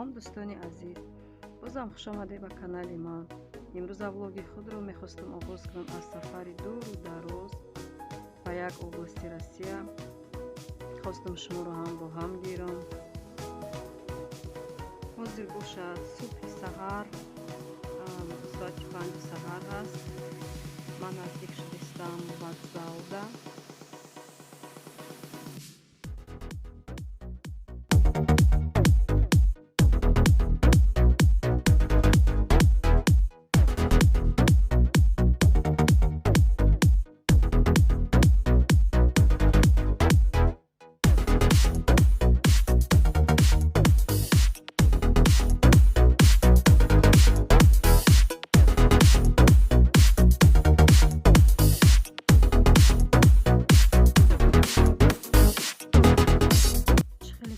Салом, дӯстони азиз, бозам хушомадед ба канали ман. Имрӯза влоги худро мехостам оғоз кунам аз сафари дуру дароз ба як области Россия. Хостам шуморо ҳам бо ҳам гирам. Ҳозир бошад субҳи саҳар, соати 5 саҳар ҳаст. Ман наздик шудистам вокзалда.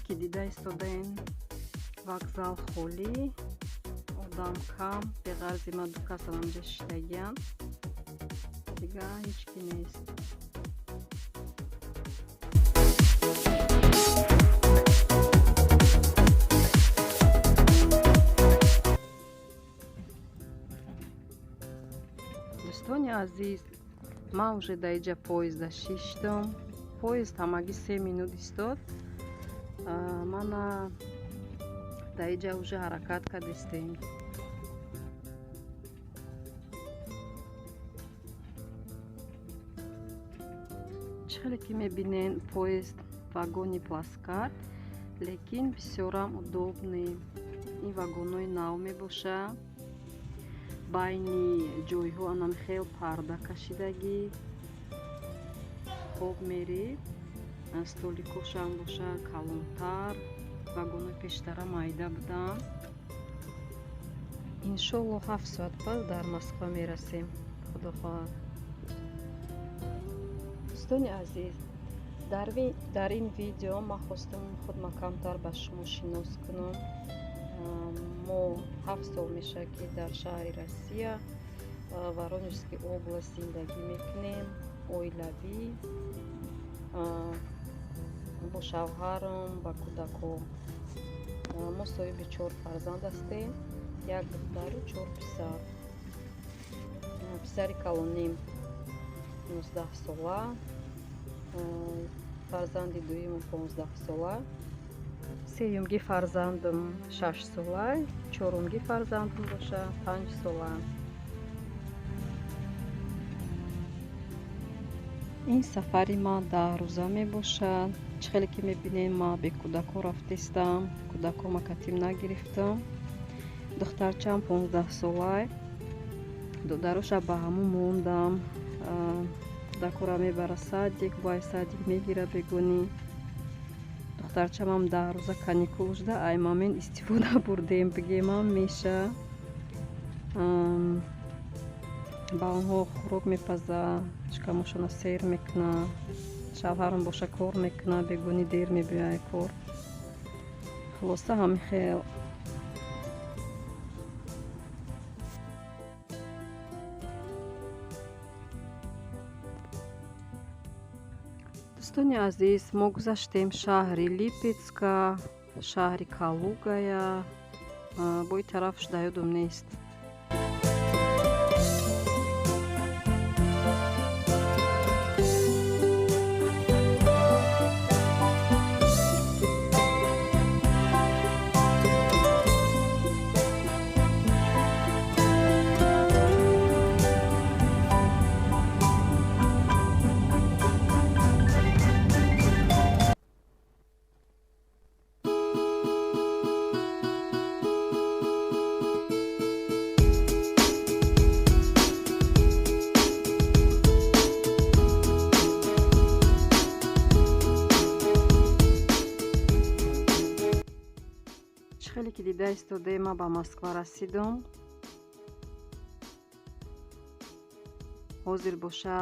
Ки дида истодаем, вокзал холӣ, одам кам. Беғарзи ман ду касам ҳамҷа шиштагиам, дига ҳеҷ ки нест. Дӯстони азиз, ман уже дар иҷа поезда шиштам. Поезд ҳамагӣ 3 минут истод. Мана дар иҷа уже ҳаракат кардистем. Чӣ хеле ки мебинен, поезд вагони плацкарт, лекин бисёрам удобный. Ин вагонҳои нав мебошад. Байни ҷойҳо анам хел парда кашидагӣ, хоб мерӣ. Столикошам боша калонтар, вагонҳои пештара майда буданд. Иншолло, 7 соат пас дар Москва мерасем, худо хоҳад. Дӯстони азиз, дар ин видео ман хостам худма камтар ба шумо шинос кунам. Мо 7 сол мешавад, ки дар шаҳри Россия, Воронежский область зиндагӣ мекунем, оилавӣ, бо шавҳарам ва кӯдакҳо. Мо соҳиби чор фарзанд ҳастем: як духтару чор писар. Писари калоним 19-сола, фарзанди дуюмам 15-сола, сеюмги фарзандам 6-сола, чорумги фарзандам боша 5-сола. Ин сафари ман 10 рӯза мебошад. Чӣ хеле ки мебинем, ман бе кӯдакҳо рафтистам, кӯдакҳома катим нагирифтам. Духтарчаам 15-солай, додароша ба ҳамун мондам. Кӯдакҳоро мебара садик, бо ай садик мегира бегонӣ. Духтарчамам 10 рӯза каникул шуда, ай момент истифода бурдем, бигемам меша. Ба онҳо хӯрок мепаза, шикамошона сер мекуна. Шавҳарам боша кор мекуна, бегонӣ дер мебиёяд кор. Хулоса, ҳамин хел. Дӯстони азиз, мо гузаштем шаҳри Липецка, шаҳри Калугая, бо ин тарафш да ёдам нест. Чӣ хеле ки дида истодаем, ман ба Москва расидам. Ҳозир боша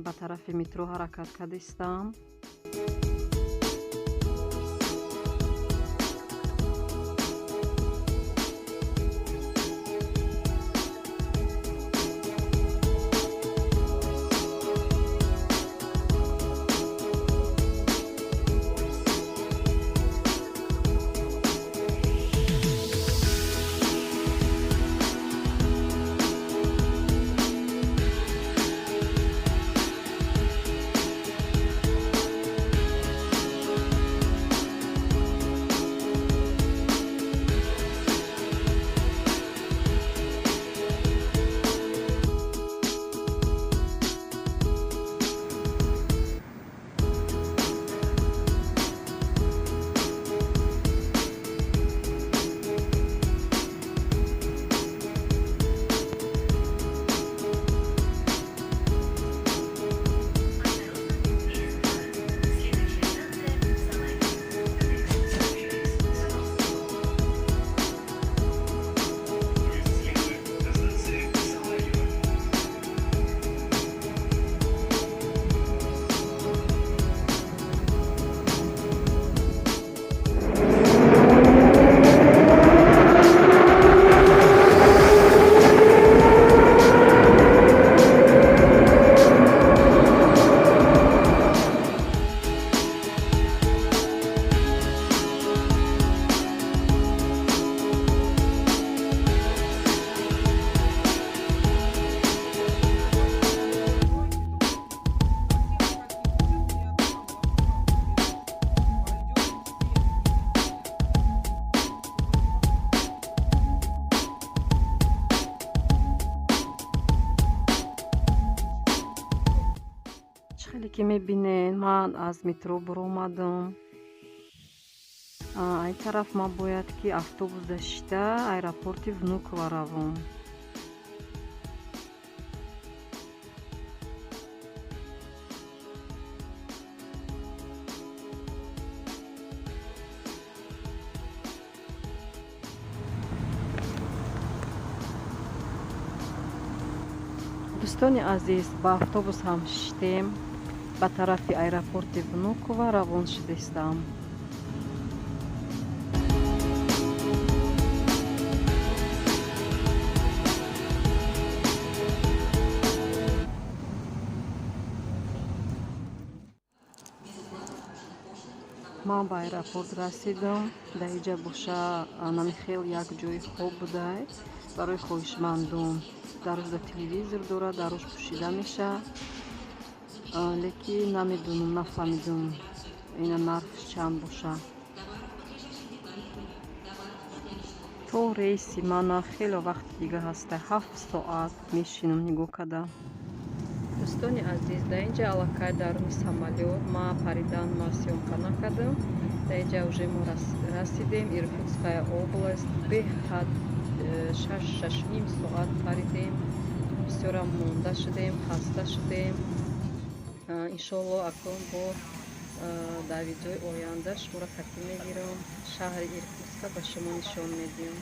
ба тарафи метро ҳаракат кардистам. Хеле ки мебинед, ман аз метро баромадам. Ай тараф ман бояд ки автобус дашта аэропорти Внуково равам. Дӯстони азиз, ба автобус ҳам шиштем, ба тарафи аэропорти Внуково равон шудистам. Ман ба аэропорт расидам. Дар инҷа боша намихел як ҷои хоб будай барои хоҳишмандон. Дар рӯза телевизор дорад, дар рӯз пӯшида мешавад, лекин намедонам, нафаҳмидам ина нархш чанд боша. То рейси мана хеле вақти дига ҳаста, 7 соат мешинам нигоҳ карда. Дӯстони азиз, дар инҷа аллакай даруни самолёт ма паридан ма съёмка накардам. Дар инҷа уже мо расидем Иркутская область. Беҳад 6, 6:30 соат паридем, бисёрам монда шудем, хаста шудем. Иншоалло, акнун бо дар видеои оянда шуморо қатӣ мегирам, шаҳри Иркутска ба шумо нишон медиҳам.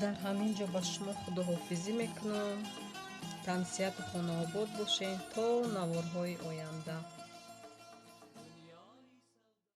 Дар ҳамин ҷо ба шумо худоҳофизӣ мекунам. Тансиҳату хонаобод бошед то наворҳои оянда.